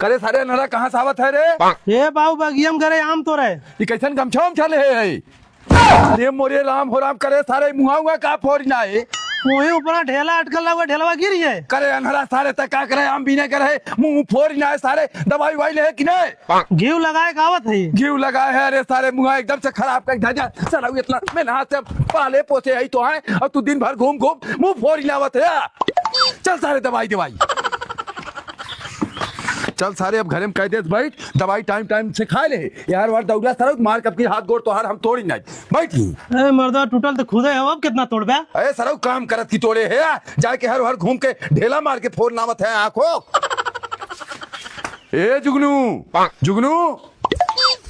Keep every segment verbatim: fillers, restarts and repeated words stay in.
करे सारे अन्हरा, कहाँ से आवत है रे? ए बाऊ, बगियम करे आम तोरे। ई कैसन गमछा उमछा ले है? अरे मोरे राम हो राम, करे सारे मुहा उहा का फोरी ना है? वही ऊपरा ढेला अटकल रहा, ढेलवा गिरी है। करे अन्हरा सारे, त का करे, आम बीने करे, मुंह फोरी ना है सारे, दवाई उवाई ले है कि नहीं? घीव लगाए का आवत है? घीव लगाए है। अरे सारे मुहा एकदम से खराब कर धजा। साला इतना मेहनत से पाले पोसे है तो है, और तू दिन भर घूम घूम मुंह फोरी लावत है। चल सारे दवाई दवाई। चल सारे अब घरे में कह देत बैठ, दवाई टाइम टाइम से खाए ले। यार वार दौड़ा सरऊ मार कब की हाथ गोड़ तोहार हम तोड़ी नहीं। बैठ ही। ए मर्दा टूटल तो खुदे हो, अब कितना तोड़बे? अरे सरऊ काम करत की तोड़े है, जाके हर हर घूम के ढेला मार के फोन लावत है आंखों। ए जुगनू, जुगनू।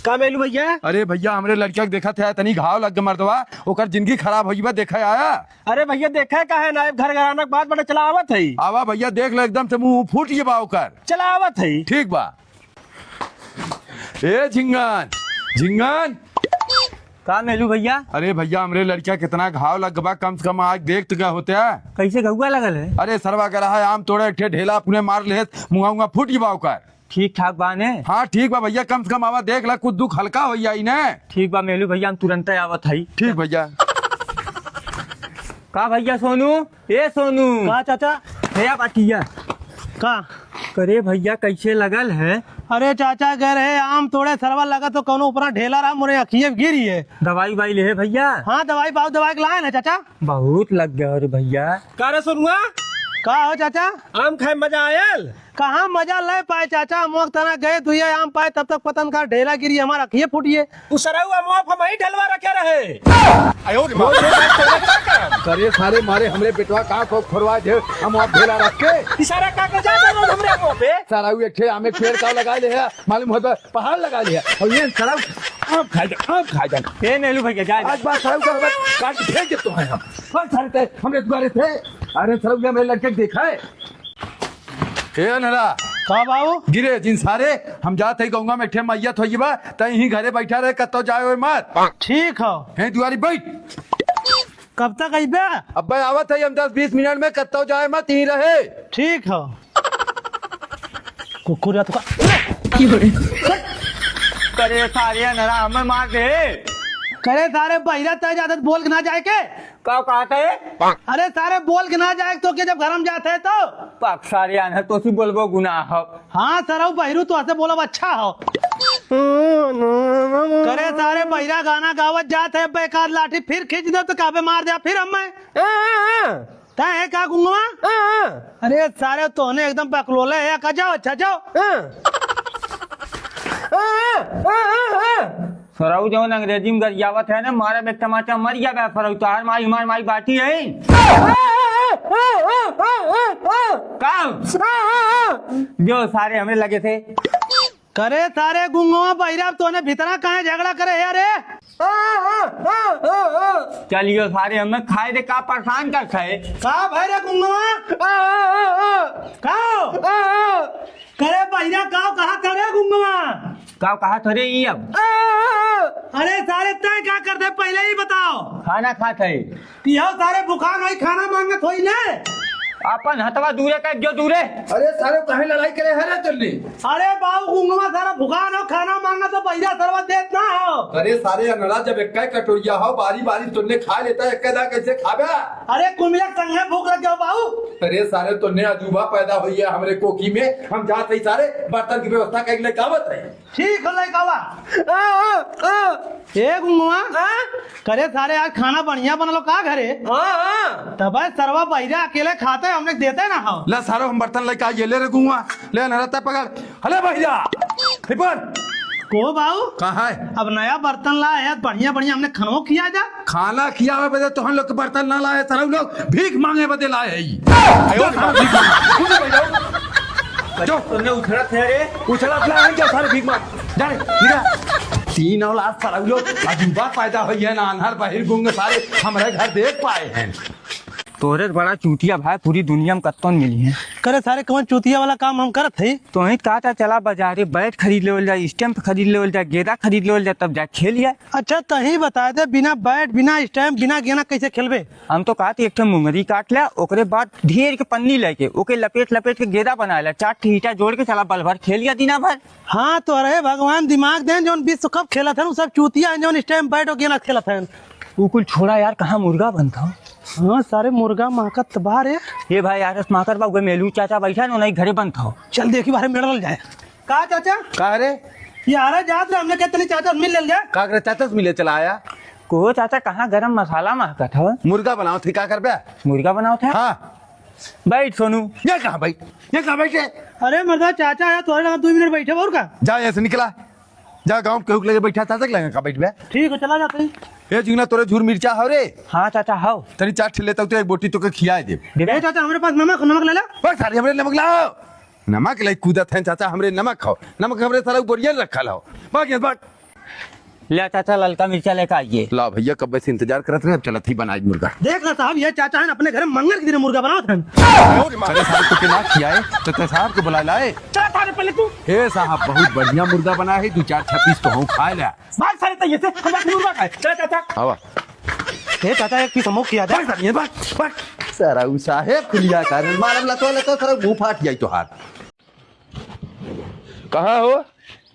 का मेलू भैया? अरे भैया, हमरे लड़किया के देखत है, तनी घाव लग गए मर्दवा, ओकर जिंदगी खराब होई बा, देखे आया। अरे भैया, देखे का है ना, घर घराना के बात बड़ा चलावत है। आवा भैया, देख लो, एकदम से मुंह फूट गया बा ओकर। चलावत है। ठीक बा। ए झिंगन, झिंगन। का मेलू भैया? अरे भैया, हमरे लड़किया कितना घाव लग बा, कम से कम आज देख तो गया होते। कैसे घुआ लगल है? अरे सरवा गरहा आम तोड़े, एक ठे ढेला अपने मार ले, मुंहा उंगा फूट गया बा ओकर। ठीक ठाक बा ने? हाँ, ठीक बा भैया, कम से कम आवा देख ला, कुछ दुख हल्का हो जाई ने। ठीक बा मेलू भैया, हम तुरंते आवत हई। ठीक भैया। का भैया सोनू, ए सोनू। का चाचा? भैया बाटिया। का? करे भैया, कैसे लगल है? अरे चाचा, गए रहे आम तोड़े, सरवा लगा तो कौनो ऊपरा ढेला रहा, मोरे अखिए गिरी है। दवाई वाई ले है भैया? हाँ, दवाई बाऊ, दवाई के लाए ना चाचा। बहुत लग गया रे भैया। का रे सोनुआ? का हो चाचा? आम खाए मजा आयल? कहाँ मजा ले पाए चाचा, अमवा के तना गए दुइया आम पाए, तब तक पता न का ढेला गिरी, हमार अखिए फूटिए। उ सरऊ अमवा हम ही ढेलवा रखे रहे। करे सारे मारे हमरे बेटवा का को खोरवा दे, हम आप ढेला रख के। इशारा का के जा रहे हमरे अमवा पे? सारा उ एक ठे आमे के पेड़ का लगा ले है, मालूम होता पहाड़ लगा लिया। और ये सरऊ आप खाए जा, आप खाए जा। ए नेलू भैया, जा, जा। आज बात सरऊ का बात काट के फेंक देते हैं हम। और सारे थे, हमरे दुआरे थे। अरे सरऊ, ये मेरे लड़के को देखा है? ए अनहरा। का बाऊ? गिरे जिन सारे, हम जात हई गौंगा में एक ठे मैयत होई बा, तई ही घरे बैठा रहे, कत्तो जाए ओए मत। ठीक हो। हे दुआरी बैठ। कब तक अइबे? अब्बे आवत हई हम दस बीस मिनट में, कत्तो जाए मत, यहीं रहे। ठीक हो। कुकुर या तो का? करे सारे अनहरा हमें मार दे। करे सारे बहिरा तय जादत बोल के ना जाए के। का कहत है? अरे सारे बोल के ना जाए तो के जब घर में जात है तो? पक सारे आने तो सी बोलबो गुनाह हो। हाँ सरऊ बहिरू तो ऐसे बोलब अच्छा हो। करे सारे बहिरा गाना गावत जात है, बेकार लाठी फिर खींच दे तो कहबे मार दे फिर हमें। तय है का गुंगवा? अरे सारे तोहने एकदम बकलोले है, का जाओ अच्छा जाओ। सरऊ जौन अंग्रेजी में गरियावत है ना, मारा बे तमाचा मर गया बे सरऊ, तोहार माई हमार माई बाटी है। का? जो सारे हमरे लगे थे। करे सारे गुंगवा बहिरा, तोने भीतरा काहे झगड़ा करे है रे? चलियो सारे हमें खाए दे, का परेशान कर खाए? का भाई रे गुंगवा? का? करे बहिरा, का कहा करे गुंगवा? का कहा थोड़े ई अब? अरे सारे तय का कर दे, पहले ही बताओ। खाना खात है। तिहो सारे भुखान होई, खाना मांगत होई ने। अपन हथवा दूरे कर जो दूरे। अरे सारे काहे लड़ाई करे है रे तन्ने? अरे बाऊ गुंगवा सारा भुखान हो, खाना मांगा तो बहिरा सरवा देत ना हो। अरे सारे अनहरा जब एक कटोरिया हो, बारी बारी तन्ने खा लेता है, एक दा कैसे खाबे? अरे कुमिया संगे भूख लग जाओ बाऊ। अरे सारे तन्ने अजूबा पैदा होई है हमरे कोखी में, हम जात हई सारे बर्तन की व्यवस्था कइले आवत है। ठीक हो लइकावा। ए गुंगवा, करे सारे आज खाना बढ़िया बनलो का घरे? हाँ, हाँ। तबे सरवा बहिरा अकेले खाते, हमने देते ना हो। ले सारो हम बर्तन लेके आइए, ले रे गुंगवा, ले ना रहता पकड़। हले बहिरा, हे पर। को बाऊ? कहाँ है? अब नया बर्तन ला है, बढ़िया बढ़िया हमने खनवो खिया जा। खाना खियावे बदे तोहन लोग के बर्तन ना लाए, सरऊ लोग भीख मांगे बदे लाए है। जो सारा भीख मांगे। जो। तन्ने उछड़त है रे। उछड़त ना है, जो सारे भीख मांग। जा रे, निकल। तीन औलाद सरऊ लोग अजूबा पैदा होई है ना, अनहर बहिर गुंग सारे हमरे घर देख पाए हैं। तोरे बड़ा चूतिया भाई पूरी दुनिया में कत्तौन मिली है। करे सारे कौन चूतिया वाला काम हम करत हई? तो ही कहा था चला बाजारे बैट खरीद लेवल जाए, स्टैम्प खरीद लेवल जाए, गेंदा खरीद लेवल जाए, तब जाए खेल जाए। अच्छा तही बता दे, बिना बैट, बिना स्टैम्प, बिना गेंदा कैसे खेलबे? हम तो कहा था एक ठे मुंगरी काट ले, ओकरे बाद ढेर के पन्नी लेके ओके लपेट लपेट के गेंदा बना ले, चार ठे ईंटा जोड़ के चला बल भर खेल लिया दिना भर। हाँ, तो अरे भगवान दिमाग देन, जौन विश्व कप खेलत हन, उ सब चूतिया हैं, जौन स्टैम्प बैट और गेंद खेलत हन। उ कुल छोड़ा यार, कहाँ मुर्गा बनत हो? हाँ, सारे मुर्गा महकत बा रे। ए भाई, आरस माकर बा, उगे मेलू चाचा बैठा न, उन्हीं घरे बनत हो। चल देखी बाहर मेड़ल जाए। का चाचा? का रे? यार जात रहे, हमने कहते नहीं चाचा, मिल लेल जाए। का करे चाचा से मिले चला आया? को चाचा, कहाँ गरम मसाला महकत हो? मुर्गा बनावत ही, का करबे? मुर्गा बनावत है? हाँ। बैठ सोनू। ये कहाँ बैठ? ये कहाँ बैठे? अरे मर्दा, चाचा आया, तोहरे लगा दो मिनट बैठे, और का? जा यहाँ से निकला। जा गाँव के केहू के लगे बैठा, चाचा के लगे का बैठबे? ठीक है, चला जाते हैं। ए जिंगना, तोरे झूर मिर्चा हव रे? हाँ चाचा, हव। तनी चार ठे लेता हूँ, तो एक बोटी तोके खियाए देब। ए चाचा, हमरे पास नमक, नमक ले ला। बस सारे हमरे नमक लाओ। नमक ले कूदत हैं चाचा, हमरे नमक खाओ। नमक हमरे सारा बोरिया रखल हो। भाग यहाँ, भाग। ले चाचा, ललका मिर्चा लेके आइए। ला भैया, कब्बे से इंतजार करत रहे, अब चलत ही बनाई मुर्गा। देख ना साहब, ये चाचा हैं अपने घर में मंगर के दिन मुर्गा बनावत हैं। अरे साहब, तू के ना खियाए, तो ते साहब को बुला लाए। चला सारे पहले तू। हे साहब, बहुत बढ़िया मुर्गा बना है, दो चार छत्तीस तो हम खा ले। भाग सारे तैये से, हम जाके मुर्गा खाए। चला चाचा। आवा। हे चाचा, एक पीस हमको खिया दे। भाग सारे, भाग, भाग। सारा उ साहेब खुलिया का, मारम लतो लतो, सारा मुंह फाट जाई तोहार। कहाँ हो?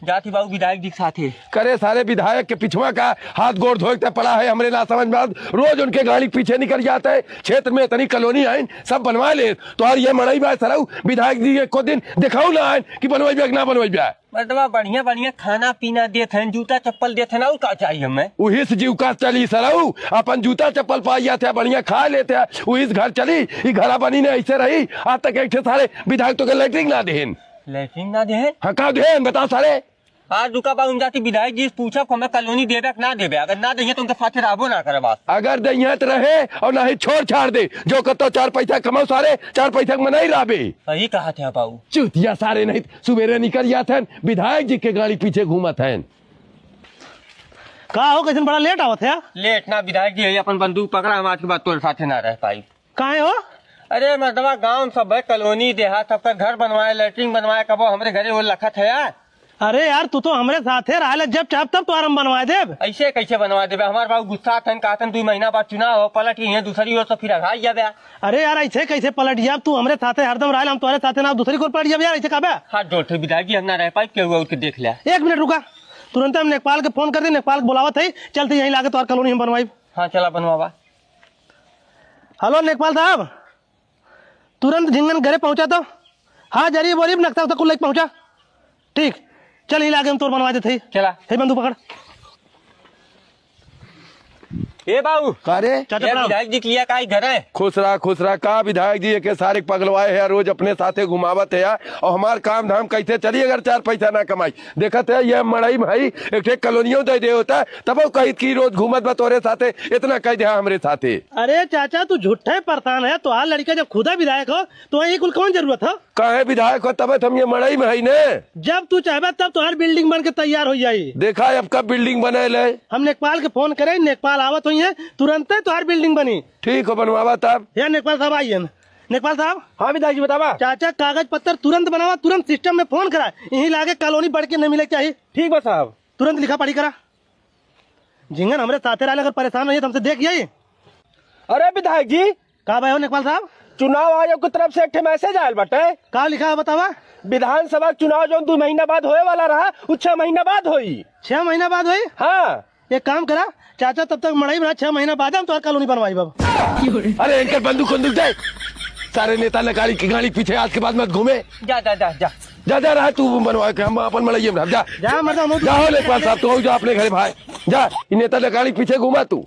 जाती बाबू विधायक जी के साथे। करे सारे विधायक के पिछवा का हाथ गोड़ धोए के पड़ा है, हमरे ना समझ में आत। रोज उनके गाड़ी के पीछे निकल जाते हैं। क्षेत्र में इतनी कॉलोनी आइन, सब बनवा ले। तो यार ये मड़ई बा सरऊ, विधायक जी एको दिन दिखाऊ ना आइन कि बनवाई बा कि ना बनवाई बा। मतलब बढ़िया बढ़िया खाना पीना देत हैं, जूता चप्पल देत हैं, और का चाहिए हमें? उही से जीव का चली सरऊ, अपन जूता चप्पल पाई जाते हैं, बढ़िया खा लेते हैं, उही से घर चली। ई घरा बनी ने ऐसे रही, आज तक एक ठे सारे विधायक तो के लेटरिन ना देहन। लेटरिन ना देहन? हाँ, का देहन बता सारे। आज रुका बा, हम जाती विधायक जी से पूछब, हमें कॉलोनी देबे कि ना देबे। अगर ना देइहे तो उनके साथे रहबो ना करब आज। अगर देइहे तो रहे और नहीं छोड़ छाड़ दे। जो कतो चार पैसा कमाओ सारे, चार पैसा के मनई रहबे। सही कहा थे बाबू। चूतिया सारे नहीं सुबेरे निकल जात हन, विधायक जी के गाड़ी पीछे घूमत हन। का हो, कैसन बड़ा लेट आवत है? लेट ना विधायक जी, अपन बंदूक पकड़ा, हम आज के बाद तोरे साथे ना रह पाई। काहे हो? अरे मर्दवा, गांव में सब है, कॉलोनी देहात, सबका घर बनवाए, लेटरिन बनवाए, कबो हमरे घरे वो लखत है यार। अरे यार, तू तो हमरे साथे रहले, जब चाहब तब तोहार हम बनवाए देब। ऐसे कैसे बनवाए देबे? हमार बाबू गुस्सा थन, कहतन दो महीना बाद चुनाव हो, पलट के यहाँ दूसरी ओर से फिर अघाई जाबे। अरे यार, ऐसे कैसे पलट जाब? तू हमरे साथे हरदम रहले, हम तोहरे साथे ना, दूसरी ओर पलट जाबे यार, ऐसे कहबे? हाथ जोड़ थे विधायक जी, हम ना रह पाई, केहू और के देख ले। एक मिनट रुका, तुरंत हम नेकपाल के फोन कर दे, नेकपाल के बुलावत है, चलते यहीं लागे तोहार कॉलोनी हम बनवाई। हाँ, चला बनवावा। हेलो नेकपाल साहब, तुरंत झिंगन घरे पहुंचा तो। हाँ, जरी बोरी नक्शा उक्शा कुल लेके पहुंचा। ठीक, चल ही लागे हम तोर बनवा देते ही। चला। हे बंदू पकड़। ए बाबू। का रे? चाचा ए प्रणाम। विधायक जी के लिए का ही घर है? खुश रहा, खुश रहा। का विधायक जी एके सारे पगलवाए है, रोज अपने साथे घुमावत है यार, और हमार काम धाम कैसे चली अगर चार पैसा ना कमाई? देखत है, ये मड़ई भाई एक ठे कॉलोनियों दे दे होता, तब वो कहित कि रोज घूमत बा तोरे साथे, इतना कह दे हमरे साथे। अरे चाचा, तू झूठे परेशान है, तोहार लड़का जब खुदा विधायक हो, तो वहीं कुल कौन जरूरत हो? काहे विधायक हो, तब हम ये मड़ई में है ने। जब तू चाहबे, तब तोहार बिल्डिंग बन के तैयार हो जाई। देखा अब कब बिल्डिंग बने ले। हम नेकपाल के फोन करे, नेकपाल आवत होई है, तुरंते तोहार बिल्डिंग बनी। ठीक हो, बनवावा तब। या नेकपाल साहब आइए न। नेकपाल साहब। हाँ विधायक जी, बतावा। चाचा, कागज पत्तर तुरंत बनावा, तुरंत सिस्टम में फोन करा। यहीं लागे कॉलोनी बढ़ के नहीं मिले चाहिए। ठीक बा साहब। तुरंत लिखा पढ़ी करा। झिंगन हमरे साथे रहले, अगर परेशान रहिए तो हमसे देख यही। अरे विधायक जी। का भाई हो नेकपाल साहब? चुनाव आयोग की तरफ से एक ठे मैसेज आयल बाटे। का लिखा है बतावा? विधानसभा के चुनाव जौन दो महीना बाद होए वाला रहा, उ छह महीना बाद होई। छह महीना बाद होई? हाँ। एक काम करा चाचा, तब तक मड़ई बना, छह महीना बाद हम तोहर कॉलोनी बनवाई बाबा। अरे इनकर बंदूक बंदूक दे। सारे नेता नकारी की गाड़ी पीछे आज के बाद मत घूमे। जा, जा, जा, जा। जा, जा रहा तू बनवा के, हम अपन मड़ई में रह, जा। जा मर्दा, हम जा हो लेखपाल साहब, तू हो जा अपने घरे भाई। जा, ई नेता नकारी पीछे घूमा तू।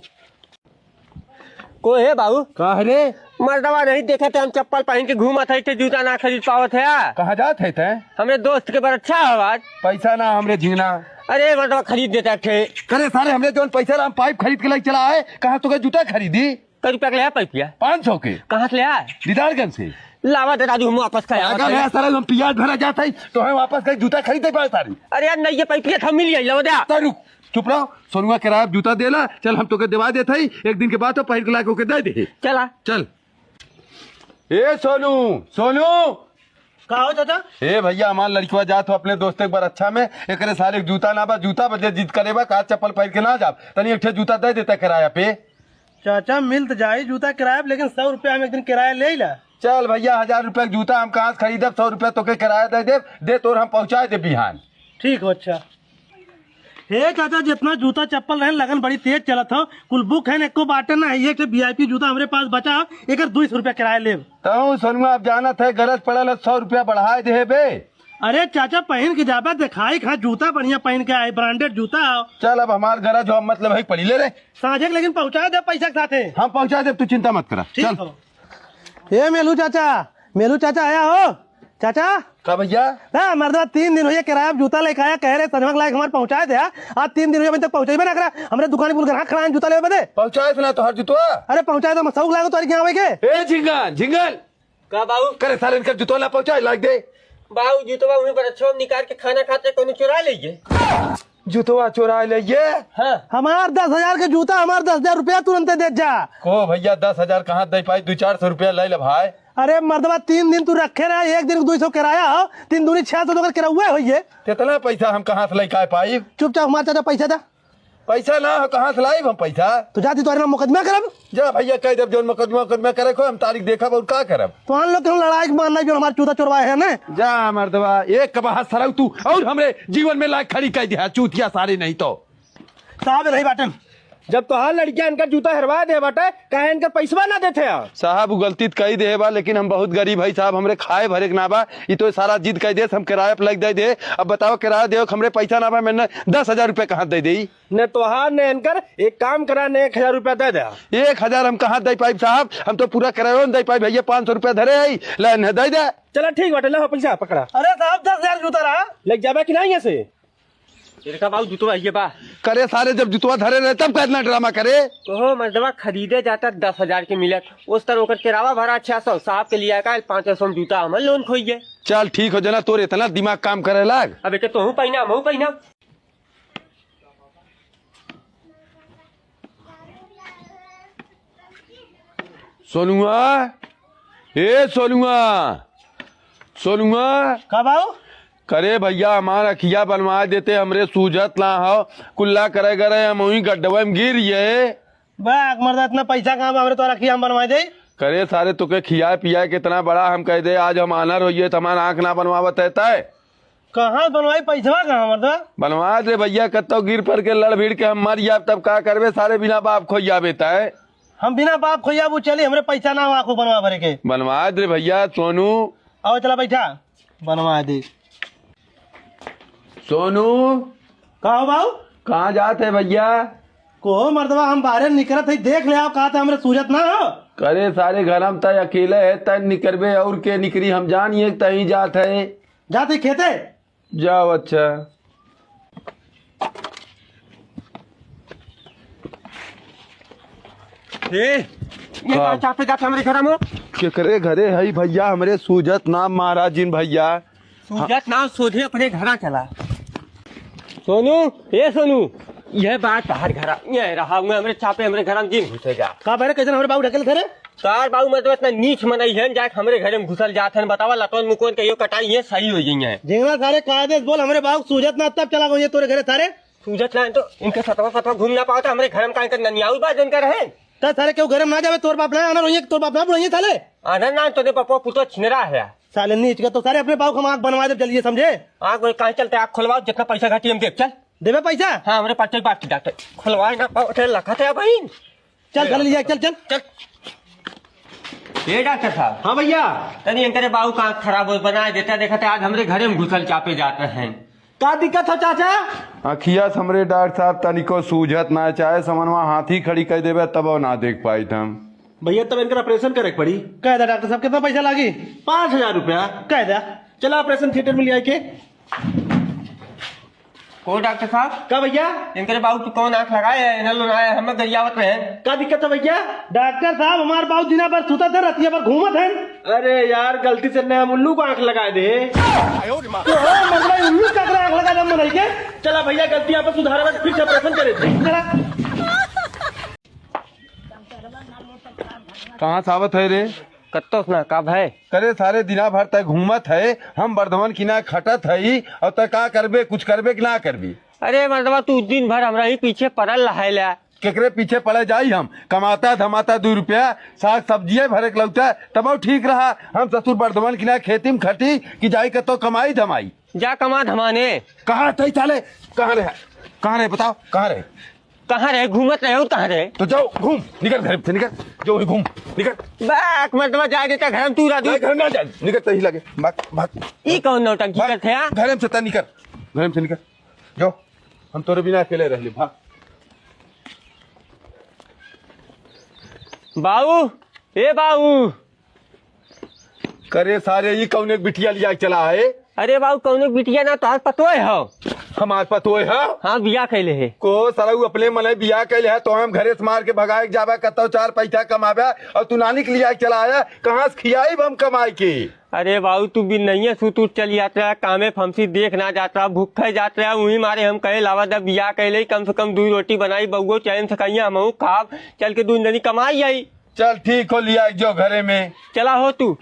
को हे बाबू? का रे? मर्दवा नहीं देखे थे, हम चप्पल पहन के घूमत है, ते जूता ना खरीद पावत है। कहाँ जात है तै? हमरे दोस्त के बरच्छा हो आज। पैसा ना हमरे झिंगना। अरे मर्दवा खरीद देता थे। करे सारे हमरे जौन पैसा ला हम पाइप खरीद के लेके चला आए, कहाँ तो के जूता खरीदी? कई रुपया के ले आया पाइपिया? पाँच सौ के। कहाँ से ले आया? दीदारगंज से। लावा दे राजू, हम वापस का आया अगर बताइए। है सारे हम पियाज भरा जाता है, तो हम वापस का जूता खरीदे पाए सारी। अरे यार नहीं, ये पाइपिया था मिल गया, लावा दे। तो रुक, चुप रहो, सोनुआ के राय जूता देला, चल हम तोके देवा देत हई, एक दिन के बाद तो पहिर के लाके ओके दे दे। चला। चल। ए सोनू, सोनू। का हो चाचा? ए भइया, हमार लड़िकवा जात हो अपने दोस्ते के बरच्छा में, एकरे सारे के जूता ना बा, जूता बदे जिद करे बा, का चप्पल पहिर के ना जाब, तनी एक ठे जूता दे देता किराया पे। चाचा, मिल त जाई जूता किराया पे, लेकिन सौ रुपया हम एक दिन किराया लेइ ला। चल भइया, हजार रुपया के जूता हम कहाँ से खरीदब, सौ रुपया तोके किराया दे देब, दे तोर हम पहुँचाए देब बिहान। ठीक हो, अच्छा। हे चाचा, जितना जूता चप्पल रहे, लगन बड़ी तेज चलत हो, कुल बुक है, एको बाटे ना है, एक ठे वीआईपी जूता हमरे पास बचा, एकर दुई सौ रुपया किराया लेब। तहूँ सोनुआ, अब जानत है, गरज पड़ल है, सौ रुपया बढ़ाए देहे बे। अरे चाचा, पहिन के जाबे, देखाई कहाँ जूता बढ़िया पहिन के आए, ब्रांडेड जूता हो। चल, अब हमार गरज हो, मतलब है, पड़ी ले रे। साँझे के लेकिन पहुँचाए दे पैसा के साथे। हम पहुँचाए देब, तू चिंता मत करा। ठीक चल। हो। ए मेलू चाचा, मेलू चाचा आया हो? चाचा? का भइया? ए, मर्दवा, तीन दिन होइया किराया पे जूता लेके आया, कहे रहे संझवा के लायक हमार पहुँचाए दे, आ? आज तीन दिन होइया, अभी तक पहुँचइबे ना करा। हमरे दुकान पे ग्राहक खड़ा है जूता लेवे बदे। पहुँचाए देना तोहार जूतवा। अरे, पहुँचाए दे, हम शौक लागो तोहरे के आवे के। ए झिंगन, झिंगन। का बाऊ? करे सारे इनकर जूतवा ना पहुँचाए, लाग दे। बाऊ, जूतवा उन्हीं पर अच्छो निकाल के खाना खाते कोनो चुरा लेइए। जूतवा चुरा लेइए? हाँ। हमार दस हजार के जूता, हमार दस हजार रुपया तुरंते दे जा। को भइया, दस हजार कहाँ दे पाई, दो चार सौ रुपया ले ले भाई। अरे मर्दवा, तीन दिन तू रखे रहा, एक दिन के दुई सौ किराया हो, तीन दूनी छह सौ तो ओकर किराउए होइए। कितना पैसा हम कहाँ से लेके पाई? चुपचाप हमार चाचा पैसा दे। पैसा ना हो, कहाँ से लाइब हम पैसा? तो जा दी तोहरे नाम मुकदमा करब। जा भइया, कह देब जौन मुकदमा, मुकदमा करे को, हम तारीख देखब और का करब? तो हम लोग के लड़ाई के मारना जो हमार जूता चोरवाए है ने। जा मर्दवा, एक कबाहा सराऊ तू और हमरे जीवन में लायक खड़ी कह दिया, चूतिया सारे नहीं तो। साहब नहीं बाटन। जब तोहार लड़किया इनकर जूता हेरवा दे बाटे, काहे इनकर पैसवा ना देते आ? साहब, उ गलती त कई देहे बा, लेकिन हम बहुत गरीब हई साहब, हमरे खाए भरे के ना बा। ई तो सारा जिद कई देस, हम किराया पे लग दे दे। अब बताओ, किराया देवे के हमरे पैसा ना बा, मैंने दस हजार रुपया कहाँ दे देई? न तोहार न इनकर, एक काम करा, न एक हजार रुपया दे दे। एक हजार हम कहाँ दे पाइब साहब, हम तो पूरा किरायो न दे पाइब भइया, पाँच सौ रुपया धरे हई, ले न दे दे। चला ठीक बाटे, ला हो पैसा पकड़ा। अरे साहब, दस हजार जूता रहा। लग जाबे कि नहीं ऐसे? इनका बाबू जुतवा ये बा। करे सारे, जब जुतवा धरे रहे तब का इतना ड्रामा करे? कहो मर्दवा, खरीदे जाता दस हजार के मिलत, उस तरह ओकर किरावा भरा छह सौ, साहब के लिया का पाँच सौ में जूता हमर लोन खोइए। चल ठीक हो जना, तोर इतना दिमाग काम करे लाग। अब एके तोहू पहिना, हमहू पहिना। सोनुआ, ए सोनुआ, सोनुआ। का बाऊ? करे भइया, हमार अखिया बनवा देते, हमरे सूझत ना हो। कुल्ला करे करे हम वहीं गड्ढवे में गिर ये। बा, मर्दा, इतना पैसा कहाँ बा, हमरे तोर अखिया हम बनवा दे? करे सारे, तोके खियाए पियाए कितना बड़ा हम कह दे, आज हम आनर होइए त हमार आँख ना बनवावत है तय। कहाँ बनवाई, पैसवा कहाँ, मर्दवा? बनवा दे भइया, कत्तो गिर पड़ के लड़ भिड़ के हम मर जाब, तब का करबे सारे, बिना बाप खोइया बेटा है। हम बिना बाप खोइया वो चली, हमरे पैसा ना हो आँखों बनवा भरे के। बनवा दे भइया, सोनू। आओ चला बैठा, बनवा दे। सोनू। का हो बाऊ? कहाँ जात है भइया? को हो मर्दवा, हम बाहरे निकरत है, देख ले आओ, कहा था हमरे सूझत ना हो। करे सारे घर में तय अकेले है, तय निकरबे और के निकरी, हम जानिए तहीं जात है। जात है खेते? जाओ, अच्छा। ए, ये का? का चापे जात हमरे घर में? केकरे घरे हई भइया? हमरे सूझत ना महाराजिन भइया। सूझत ना, सोझे अपने घरा चला। सोनू, ए सोनू, यह बात तहार घरा, ये रहा हुआ हमरे चापे हमरे घर में जिन घुसे जा। का बहरे कैसन हमरे बाबू ढकेल थे रे? तार बाबू मतलब इतना नीच मनई है, जाके हमरे घर में घुसल जात है, बतावा लटोन मुकोन कहियो कटाई ये सही हो गई है। झिंगना सारे कायदे से बोल, हमरे बाबू सूझत ना तब चला गई तोरे घरे सारे। सूझत ना तो इनके सतवा सतवा घूम ना पावता, हमरे घर में काहे कर ननियाऊ बा जन कर है। त सारे केहू घर में ना जावे, तोर बाप ना आना रोइए, तोर बाप ना बुलाइए साले। आना ना, तोरे बापवा पुतो छिनरा है। साले नीच का तो सारे अपने बाबू का आँख बनवा दे जल्दी समझे। आँख में काहे चलते, आँख खोलवाओ, जितना पैसा घटी हम देख, चल। देबे पैसा? हाँ, हमरे पास चल बात की डॉक्टर। खोलवाए ना पाओ, तेरे लखत है भाई। चल, घर ले जा, चल, चल। चल। ए डॉक्टर साहब। हाँ भइया। तनी इनकरे बाबू का आँख खराब हो, बना देता, देखा था आज हमरे घरे में घुसल चापे जाते हैं। का दिक्कत हो चाचा? अखिया से हमरे डॉक्टर साहब तनिको सूझत ना, चाहे समनवा हाथी खड़ी कर देबे तब ना देख पाइत हम। भइया तब इनकर ऑपरेशन करे के पड़ी। कह दे डॉक्टर साहब, कितना पैसा लागी? पाँच हजार रुपया। कह दे। चला ऑपरेशन थिएटर में ले आए के। को डॉक्टर साहब? का भइया? इनकरे बाबू की कौन आँख लगाए है? इन्हें लोग आए, हमें गरियावत रहे। का दिक्कत है भइया? डॉक्टर साहब, हमार बाबू दिना भर सुतत है, रतिया भर घूमत है। अरे यार, गलती से नया उल्लू को आँख लगा दे। तो हो, मतलब, उल्लू का आँख लगा दे, हम नहीं के? चला भइया, गलती आप सुधारे, फिर से ऑपरेशन करे थे। चला। कहाँ से आवत है रे? कत्तो से ना, का भय? करे सारे दिना भर तय घूमत है, हम बर्धवन की ना खटत है, और तय का करबे, कुछ करबे कि ना करबे? अरे मर्दवा, तू दिन भर हमरा ही पीछे पड़ल रहे ला। केकरे पीछे पड़े जाई हम? कमाता धमाता दू रुपया, साग सब्जिये भरे के लौटा, तबो ठीक रहा। हम ससुर बर्धवन की ना खेती में खटी कि जाई कतो कमाई धमाई। जा कमा धमाने। कहाँ थे साले? कहाँ रहे? कहाँ रहे बताओ? कहाँ रहे? कहाँ रहे? घूमत रहे हो, कहाँ रहे? तो जाओ घूम, निकल घर से, निकल। जो वही घूम, निकल। बाक मर्दवा, जाए देता घर में, तू रह दू। नहीं, घर ना जा, निकल, तही लगे। भाग, भाग। ई कौन नौटंकी भाग, करत है, हाँ? घर में से ता निकल, घर में से निकल। जो, हम तोरे बिना अकेले रह ले, भाग। बाऊ, ए बाऊ। करे सारे, ई कौन एक बिटिया लिया के चला है? अरे बाऊ, कौन एक बिटिया ना, तोहार पतोय हो। हमार पतोय हो? हाँ, बिया कैले है। को सारा उ अपने मने बिया कैले है, तो हम घरे से मार के भगाए के जाबे, कतौ चार पैसा कमाबे, और तू नानी के लिया के चला आया, कहाँ से खियाई हम कमाई के? अरे बाऊ, तू बिन नहिये सूत उठ चल जात रहा, कामे फमसी देख ना जात रहा, भूखे जात रहा, उही मारे हम कहे लावा दा बियाह कइले, कम से कम दुइ रोटी बनाई, बउओ चैन से खइया, हमहू खाब, चल के दुइ जनी कमाई आई। चल ठीक हो, लिया जो घरे में। चला हो तू।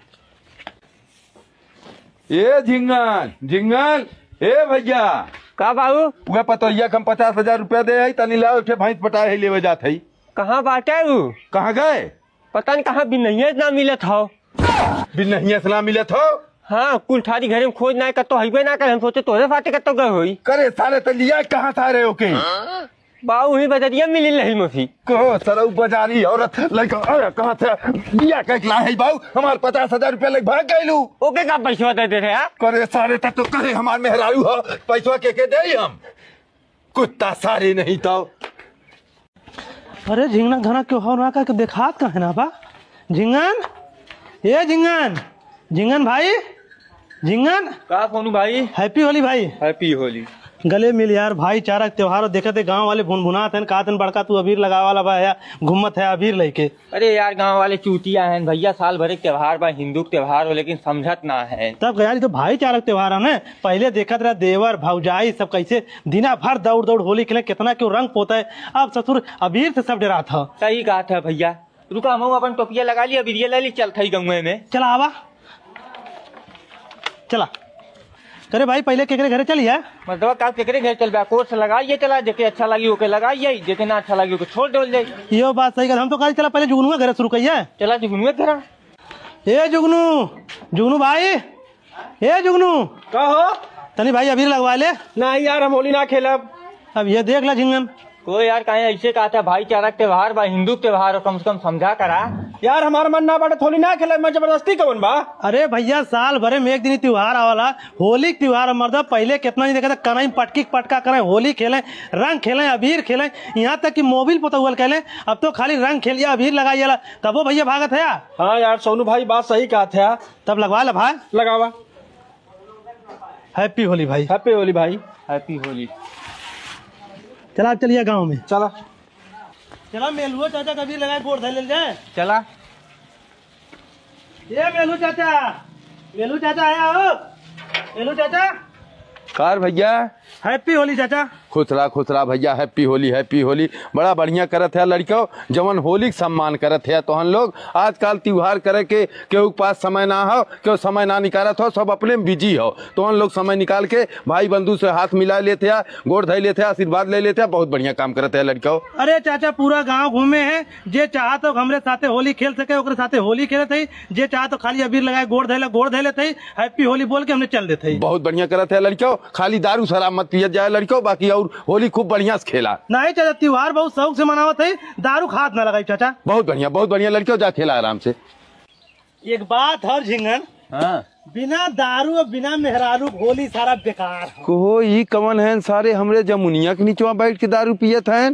ए झिंगन, झिंगन, ए भइया। का बाऊ? उहे पतोहिया के हम पचास हजार रुपया दे हई, तनी लाओ, एक ठे भैंस पटाए हई, लेवे जात हई। कहाँ बाटे उ? कहाँ गए? पता नहीं कहाँ बिनहिया ना मिलत हो। बिनहिया से ना मिलत हो? हाँ, कुल थारी घरे में खोज ना, कतो हइबे ना करे, हम सोचे तोरे साथे कतो गए होई। करे सारे, त लिया कहाँ सारे ओके? बाऊ, उही बजरिया मिली रही मसी। कहो सरऊ बजारी औरत लइका, अरे कहाँ थे? बिया कइके लाए है बाऊ, हमार पचास हजार रुपया लइके भाग गइलू। ओके का पैसवा दे दे रहे आप? करे सारे, त तो कहे हमार मेहरारू हो, पैसवा के के देई हम? कुत्ता सारे नहीं तो। अरे झिंगना घना क्यों हो ना का, के देखात काहे ना बा? झिंगन, ए झिंगन, झिंगन भाई, झिंगन। का सोनू भाई? Happy होली भाई। Happy होली। गले मिल यार, भाईचारा के त्योहार हो, देखत है गाँव वाले भुनभुनात हैं, कहत हैं बड़का तू अबीर लगावे वाला बा या घूमत है अबीर लेके। अरे यार, गाँव वाले चूतिया हैं भइया, साल भर एक त्योहार बा, हिंदू के त्योहार हो, लेकिन समझत ना है। तब का यार, ई तो भाईचारा के त्योहार है ना। पहिले देखत रहा देवर भौजाई सब कैसे दिना भर दौड़ दौड़ होली खेले, कितना क्यों रंग पोता है। अब ससुर अबीर से सब डरात ह। सही कहत है भइया। रुका, हमहू अपन टोपिया लगा ली, अबीरिया ले ली, चल थई गंगवे में। चला आवा, चला। करे भाई, पहिले केकरे घरे चली है? मतलब का केकरे घरे चल बा? कोर्स लगाइए, चला, जेके अच्छा लगी ओके लगाइए, जेके ना अच्छा लगी ओके छोड़ देवल जाए। यो बात सही कर, हम तो कहा चला पहिले जुगनुआ घरे शुरू करिए। चला जुगनुआ घरा। ए जुगनू, जुगनू भाई, ए जुगनू। का हो? तनी भाई अबीर लगवा ले। नहीं यार, हम होली ना खेलब। अब ये देख ला झिंगन। ओ यार, काहे ऐसे कहत है? भाईचारा के त्योहार बा, हिंदू के त्योहार हो, कम से कम समझा करा। यार, हमार मन ना बाटे, होली ना खेलब, मैं जबरदस्ती कवन बा? अरे भइया, साल भरे में एक दिन ही त्योहार आवाला, होली के त्योहार है मर्दा। पहिले कितना नहीं देखा था, कनई पटकी के पटका करें, होली खेलें, रंग खेलें, अबीर खेलें, यहाँ तक कि मोबिल पोतौल खेलें। अब तो खाली रंग खेलिया, अबीर लगाइएला, तबो भइया भागत है। हाँ यार, सोनू भाई बात सही कहत है। तब लगवा ले भाई। लगावा। Happy होली भाई। Happy होली भाई। Happy होली। चला, अब चलिए गाँव में। चला। चला, मेलुआ चाचा कभी लगाए, गोड़ धर ले जाए। चला। ए मेलू चाचा, मेलू चाचा आया हो, मेलू चाचा। कार भइया। Happy होली चाचा। खुश रहा, खुश रहा भइया, happy होली, happy होली। बड़ा बढ़िया करत है लड़िकौ, जवन होली के सम्मान करत है। तोहन लोग आजकल त्योहार करे के केहू के पास समय ना हो, केहू समय ना निकारत हो, सब अपने में busy हो। तोहन लोग समय निकाल के भाई बंधु से हाथ मिला लेत है, गोड़ धइ लेत है, आशीर्वाद ले लेत है, बहुत बढ़िया काम करत है लड़िकौ। अरे चाचा, पूरा गाँव घूमे हैं, जे चाहत हो हमरे साथे होली खेल सके, ओकरे साथे होली खेलत है। जे चाहत हो खाली अबीर लगाए, गोड़ धइला, गोड़ धइ लेत है, happy होली बोल के हमने चल देत है। बहुत बढ़िया करत है लड़िकौ, खाली दारू शराब मत पियत जाए लड़िकौ, बाकी और होली खूब बढ़िया से खेला। नहीं चाचा, त्योहार बहुत शौक से मनावत है, दारू खात ना लगाई चाचा। बहुत बढ़िया, बहुत बढ़िया लड़िकौ, जा खेला आराम से। एक बात और झिंगन, हाँ। बिना दारू और बिना मेहरारू होली सारा बेकार है। कहो, ई कवन है सारे हमरे जमुनिया के निचवा बैठ के दारू पियत हैं?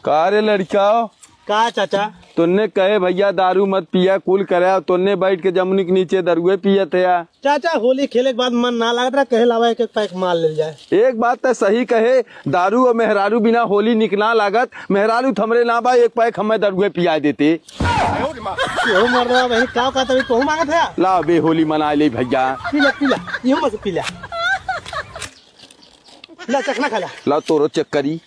का रे लड़िका? का चाचा? तोन्ने कहे भइया दारू मत पिया, कुल करे, तोन्ने बैठ के जमुनी के नीचे दरुए पियत है। चाचा, होली खेले के बाद मन ना लागत रहा, कहे लावा एक एक पैक मार लेल जाए। एक बात तो सही कहे, दारू और मेहरारू बिना होली निक ना लागत। मेहरारू थमरे ना बा, एक पैक हमें दरुए पिया देते। क्यों मर रहा भाई, का कहता भाई, कहूँ मांगत है? ला बे, होली मना ले भइया। पी ले, पी ले, यूं मत पी ले। ला, चखना खा ला। ला, तोरो check करी।